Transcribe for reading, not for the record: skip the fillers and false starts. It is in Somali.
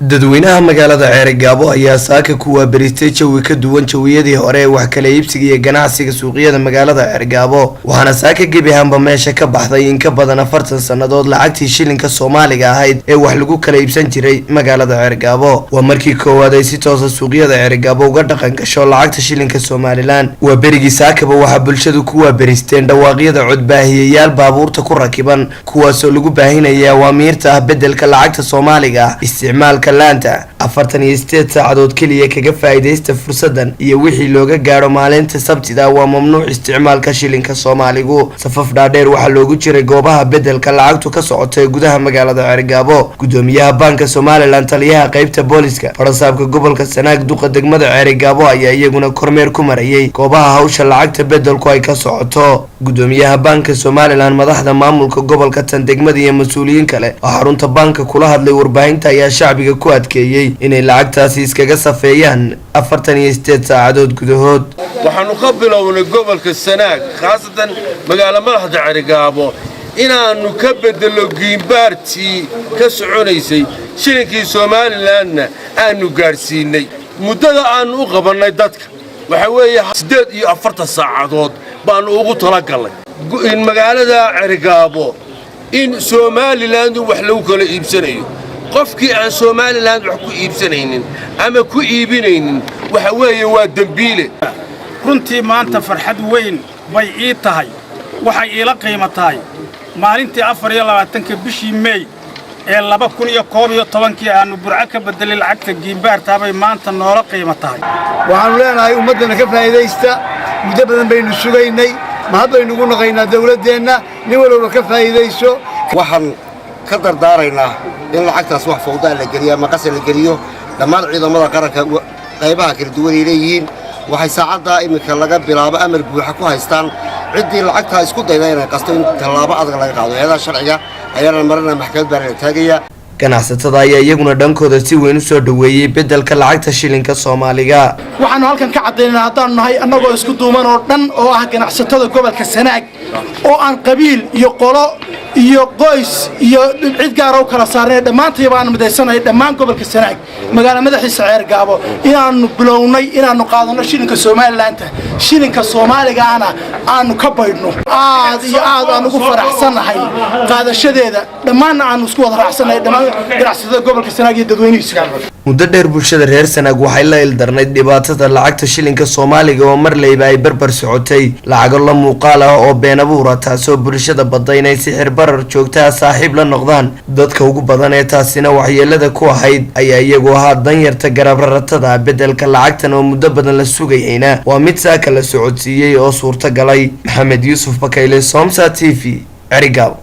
Dadweynaha magaalada Ceerigaabo ayaa saaka ku waaberistay jawi ka duwan jawiyadii hore ee wax kala iibsiga iyo ganacsiga suuqyada magaalada Ceerigaabo. Waxaana saaka gebi ahaanba meesha ka baxday in ka badan 40 sannadood lacagtii shilinka Soomaaliga ahayd ee wax lagu kala iibsan jiray magaalada Ceerigaabo. Waa markii koowaad ay si toosa suuqyada Ceerigaabo uga dhaqan gasho lacagta shilinka Somalilan. Waa berigii saakaba waxaa bulshadu ku waaberisteen dhawaaqyada codbaahiyayaal baabuurta ku rakiban, kuwaasoo lagu baahinaya awaamiirta ah bedelka lacagta Soomaaliga ah, isticmaalka laanta 48 saacadood keliya kaga faa'iidaysta fursadan iyo wixii looga gaadho maalinta Sabtida waa mamnuuc isticmaalka shilinka Soomaaligu. Safaf dhaadheer waxaa loogu jiray goobaha bedelka lacagtu ka socota ee gudaha magaalada Ceerigaabo. Gudoomiyaha Baanka Somalilan, taliyaha qeybta booliska, farasaabka gobolka Sanaag, duqa degmada Ceerigaabo ayaa iyaguna kormeer ku marayay goobaha hawsha lacagta bedelku ay ka socoto. Gudoomiyaha Baanka Somalilan, madaxda maamulka gobolka, tan degmada iyo mas-uuliyiin kale oo xarunta baanka kula hadlay warbaahinta ayaa shacbiga ku adkeeyey inay lacagtaasi iskaga safeeyaan 48 saacadood gudahood. Waxaannu ka bilownay gobolka Sanaag, khaasatan magaalo madaxda Cerigaabo, inaannu ka beddello giimbaartii ka soconaysay, shilinkii Somalilanna aannu gaadhsiinnay. Muddada aannu u qabannay dadka waxaa weeye 48 saacadood baannu ugu talagallay in magaalada Cerigaabo in Somalilan wax lagu kala iibsanayo. Qofkii aan Somalilan wax ku iibsanaynin ama ku iibinaynin waxa weeye waa dembiile. Runtii maanta farxad weyn bay ii tahay. Waxay iila qiimo tahay maalintii 24-ka bishii Meey ee 2011-kii aannu Burco ka beddelay lacagta giimbaartaabay maanta noola qiimo tahay. Waxaannu leenahay ummaddana ka faa'iidaysta. Muddo badan baynu sugaynay, mahad baynugu naqaynaa dawladdeenna. Nin walowba ka faa'iidayso. Waxaan ka dardaaraynaa in lacagtaas wax fawdaa la geliyo ama qasal la geliyo. Dhammaan ciidamada qaranka qaybaha kala duwan ay leeyihiin waxay saacaddaa iminka laga bilaabo amar buuxa ku haystaan ciddii lacagtaa isku dayda inay qasto in tallaabo adag laga qaado. Hay-adaha sharciga ayaana marana, maxkamad baana la taagaya. Ganacsatada ayaa iyaguna dhankooda si weyn u soo dhoweeyey beddelka lacagta shilinka Soomaaliga. Waxaanu halkan ka caddaynana haddaanu nahay annagoo isku duuman oo dhan oo ah ganacsatada gobolka Sanaag, oo aan qabiil iyo qolo iyo qoys iyo cid gaara u kala saarnay, dhammaantay baanu midaysanahay dhammaan gobolka Sanaag, magaala madaxiisa Ceergaabo, inaannu bilownay inaannu qaadanno shilinka Somalilaanta, shilinka Soomaaligaana aanu ka baydhno. Aad iyo aad aan ugu faraxsannahay qaadashadeeda, dhammaanna aanu isku wada raacsannahay dhammaan ganacsatada gobolka Sanaag iyo dadweynihiisa. Muddo dheer bulshada reer Sanaag waxay la ildarnayd dhibaatada lacagta shilinka Soomaaliga oo marleyba ay barbar socotay lacago la muuqaal ah oo been abuura, taasoo bulshada badda inay sixir barar joogtaha saaxiib la noqdaan. Dadka ugu badan ee taasina waxyeelada ku ahayd ayaa iyagu ahaa danyarta garabraratada. Beddelka lacagtan oo muddo badan la sugayayna waa mid saaka la socodsiiyey oo suurta galay. Maxamed Yuusuf Bakayle, Somsa TV, Cerigaab.